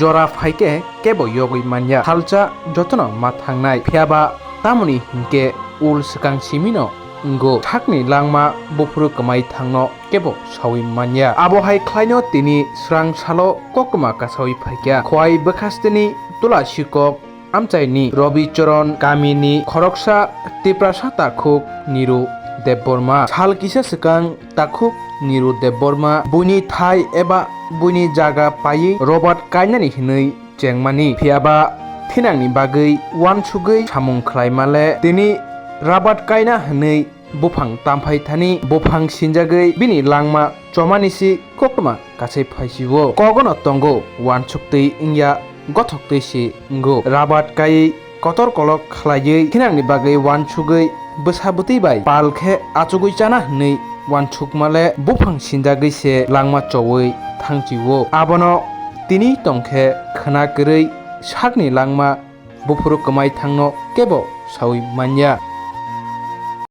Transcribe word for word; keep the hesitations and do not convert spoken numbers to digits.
jora phaikhe kebo yogwi manya. Salsa jotono ma thangnai, phiyaba tamoni hinkhe ul swkang simino wngo, sakni langma buphuru kwmai thangno kebo sawi manya. Abo hai khlaino tini swrang salo koktwma kasawi phaikha. Khowai bwkhasteni Tulasikok amchaini Robi Choron kamini khoroksa Tiprasa takhuk Niru Debbarma. Sal kisa swkang takhuk Niru Debbarma buini thai eba buini jaga paiwi Robert kainani hinwi chengmani. Phiyaba thinangni bagwi uansugwi samung khlaimale tini Robert kaina hinwi buphang tamphai thani buphang sinjagwi bini langma chomani si koktwma kasai phaisio. Kogono tongo uansuk twi wngya, gothok twi si wngo. Rabat kaiwi kotor kolok khlaiwi thinangni bagwi uansugwi bwsa bwtwi bai pal khe achugwi chana hwnwi uansukmale buphang sinjagwi se langma chowi thangchio. Abono tini tongkhe khwna kwrwi sakni langma buphuru kwmai thangno kebo sawi manya.